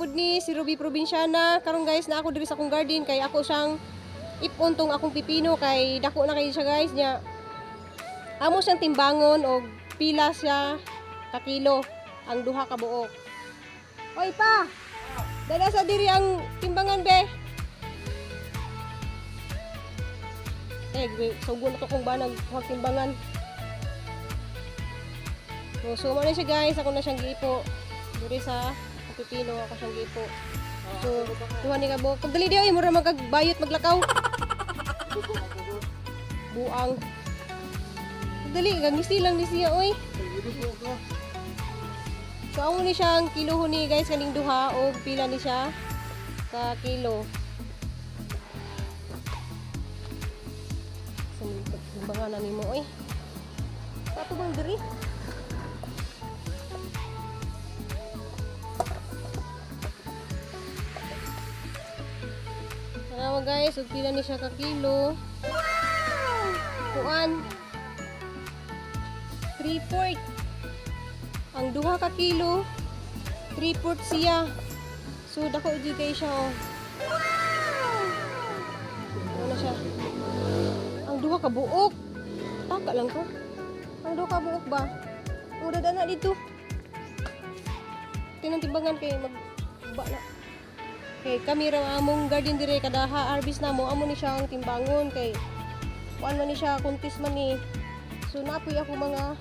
pud ni si Ruby Provinciana. Karon guys, na ako diri sa akong garden kay ako siyang ipon tong akong pipino kay dako na kayo siya, guys, nya. Amo siyang timbangon og pila siya ka kilo ang duha ka buok. Oy pa. Dala sa diri ang timbangan, be. Eh, sugo na to kung banag kuha timbangan. So, mo na siya, guys, ako na siyang giipo. Diri sa pipino ako siyang giipo. So, duha ni ka buok. Pagdali di ay mura magagbayot maglakaw. Buang. Dali, gangisi lang ni siya oy. So, amo ni siyang kilo ni, guys, kaning duha og pila ni siya ka kilo. So, timbangan na nimo oy. Kato bang diri? Tanawa, guys, ug pila ni siya ka kilo. Kuan. 3/4. Ang duha ka kilo, 3/4 siya. So dako jud kay siya oh. Ano na siya? Ang duha ka buok. Taka lang ko. Ang duha ka buok ba? Mura na dito. Tinang timbangan kay mag ba na. Kay kami ra among garden dire kada harvest namo, amo ni siya ang timbangon kay kuan man ni siya, kuntis man ni. So napoy ako mga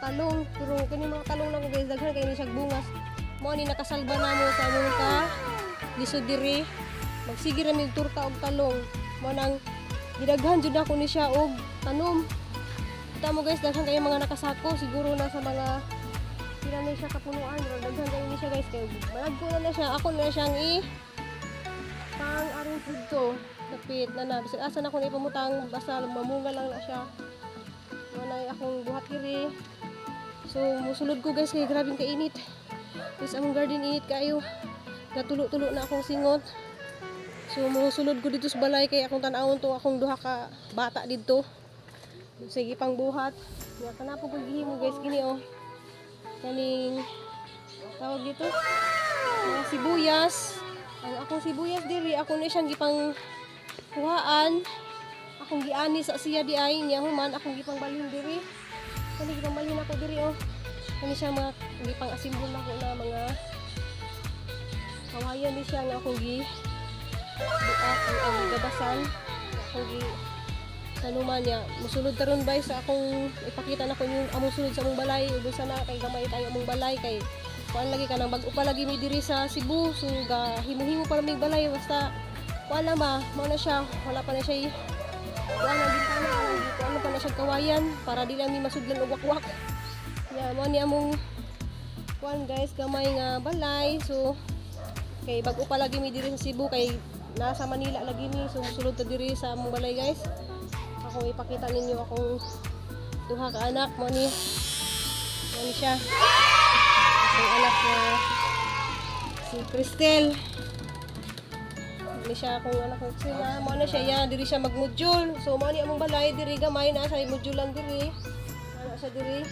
talong, pero kini mga talong nako, guys, daghan kay ni siya bungas. Mo ni nakasalba namo sa among ka lisod diri. Magsige ra mig turta og talong. Mo nang gidaghan jud nako ni siya og tanom. Kita mo, guys, daghan kayo mga nakasako, siguro na sa mga pila na siya kapunuan, pero daghan kayo ni siya, guys, kay malagko na na siya. Ako na siyang i pang arong dito. Kapit na na bisag asa na ko na ipamutang, basta mamunga lang na siya. Mo na akong buhat diri. So musulod ko, guys, kay grabing kainit. Guys, among garden init kayo. Gatulo-tulo na akong singot. So musulod ko dito sa balay kay akong tan-awon to akong duha ka bata didto. Sige pang buhat. Nya kana po kog gihimo, guys, kini oh. Kaning tawag dito mga sibuyas. Ang akong sibuyas diri ako ni siyang gipang kuhaan. Akong giani sa siya di ay niya human akong gipang balhin diri. Kani gipang balhin ako diri oh. Kani siya mga gipang asimbol nako na mga kawayan ni siya nga akong gi buak ang gabasan akong gi tanuman niya. Musulod taron bay sa akong ipakita nako yung among sulod sa among balay. Ubusan na kay gamay tayo among balay kay kuan lagi kanang bag-o pa lagi mi diri sa Cebu. So ga himo-himo pa mi balay, basta kuan lang ba, mao na siya, wala pa na siya kuan ang bintana, kuan pa na siya kawayan para di lang mi masudlan og wakwak. Ya mao ni among kuan, guys, gamay nga balay. So kay bag-o pa lagi mi diri sa Cebu kay nasa Manila lagi mi. So musulod ta diri sa among balay, guys. Ako ipakita ninyo akong duha ka anak. Mo ni siya. Akong anak na si Cristel. Mo ni siya akong anak ko. Sila, mo na siya ya diri siya magmodule. So mo ni among balay diri gamay na sa modulan diri. Ano siya diri?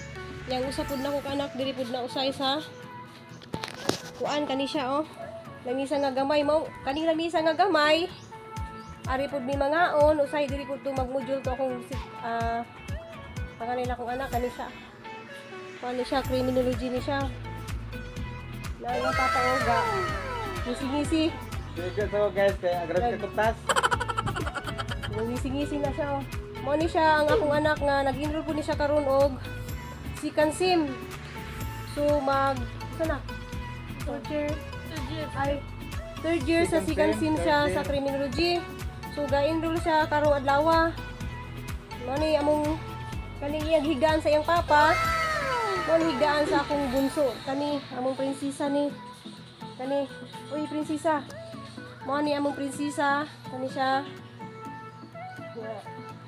Yang usa pud na ko ka anak diri pud na usay sa kuan kani siya oh. Lamisa nga gamay mo, kaning lamisa nga gamay. Ari pud mi mangaon, usay diri pud to magmodule to akong panganay na akong anak kani siya. Kuan ni siya, criminology ni siya. Na yung papa oga. Ngisi-ngisi. So guys, kay agrab ka kutas. Ngisi-ngisi na siya oh. Mo ni siya ang akong anak nga nag-enroll po ni siya karon og second sim. So mag sa na? Third year. Ay, third year sa second sim siya sa criminology. So ga-enroll siya karong adlaw. Mo ni among kaning iyang higaan sa iyang papa. Mo ni higaan sa akong bunso kani among prinsesa ni. Kani, uy prinsesa. Mo ni among prinsesa kani siya.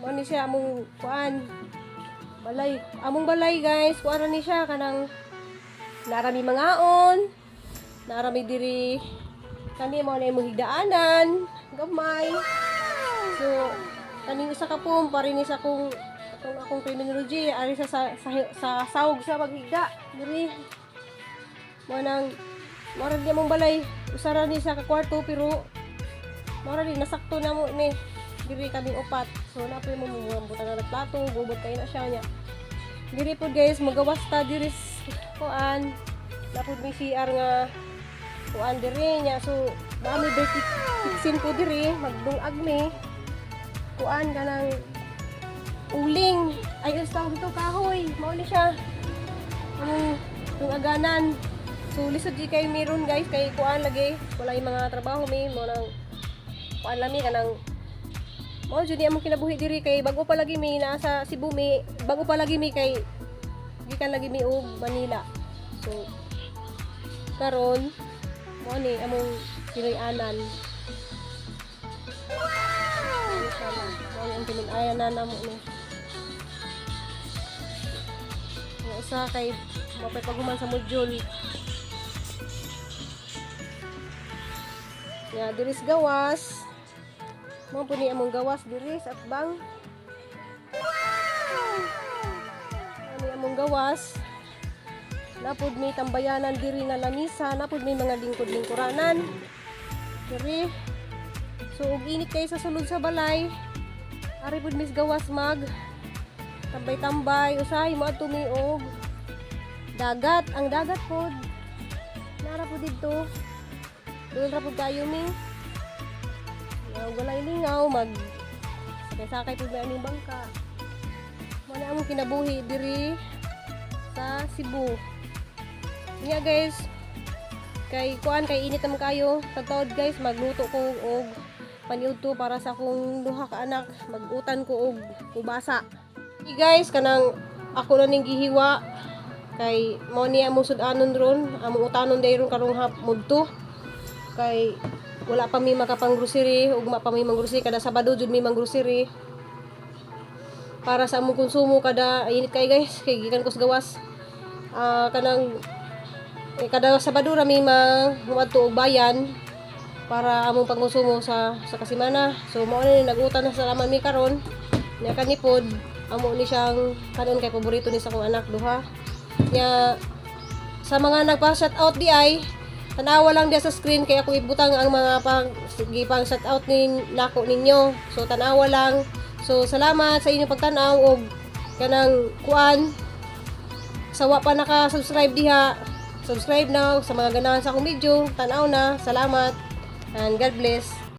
Mo ni siya among kuan. Balay, among balay, guys, kuan ra ni siya kanang narami mangaon. Narami diri kani mo na imong higdaanan, gamay. So kaning usa ka pom pare ni sa akong atong akong criminology ari sa sawg sa maghigda diri. Mo nang Mora di among balay. Usa ra ni sa ka kwarto pero mora di nasakto na mo ni. Diri kami upat. So na po mo butan na plato, gubot kayo na siya niya. Diri po guys, magawas ta diri kuan. Na po may CR nga kuan diri niya. So dami dirty kitchen ko diri, magdungag mi. Kuan kanang uling. Ay, ang tawag dito, kahoy. Mao ni siya. Anong dungaganan. So lisod di kay meron guys kay kuan lagi. Wala yung mga trabaho mi mo nang kuan lami kanang mao jud ni among kinabuhi diri kay bago pa lagi mi nasa Cebu mi, bago pa lagi mi kay gikan lagi mi og Manila. So karon mo ni among Pinoy-anan. Mao ni ang Pinoy-anan namo ni. Ang usa kay mapay paghuman sa module. Ya, diris gawas. Mao po ni among gawas diris at bang. Ani among gawas. Napod may tambayanan diri nga lamisa, napod may mga lingkod-lingkuranan. Diri. So ug init kay sa sulod sa balay. Ari pud mis gawas mag tambay-tambay usahay moadto mi og dagat. Ang dagat pod nara po didto. Doon ra pud kayo mi. Nga walay lingaw mag sakay-sakay pud mi aning bangka. Mao na among kinabuhi diri sa Cebu. Nya guys, kay kuan kay init naman kayo. Tagtaod guys, magluto ko og paniudto para sa akong duha ka anak, magutan ko og kubasa. Hey guys, kanang ako na ning gihiwa kay mao ni among sud-anon ron, among utanon dayron karong hap mudto. Kay wala pa mi makapang-grocery, ugma pa mi mang-grocery kada Sabado jud mi mang-grocery. Para sa among konsumo kada init kay guys, kay gikan ko sa gawas. Kanang kada Sabado ra mi mangadto og bayan para among pangkonsumo sa kasimana. So mao ni nag-utan na sa laman mi karon. Nya kani pod amo ni siyang kanon kay paborito ni sa akong anak duha. Nya sa mga nagpa-shout out di ay tanawa lang diya sa screen kay ako ibutang ang mga pang sige pang shout out ni nako ninyo. So tanawa lang. So salamat sa inyong pagtan-aw og kanang kuan sa wa pa naka-subscribe diha. Subscribe na sa mga ganahan sa akong video. Tan-aw na. Salamat and God bless.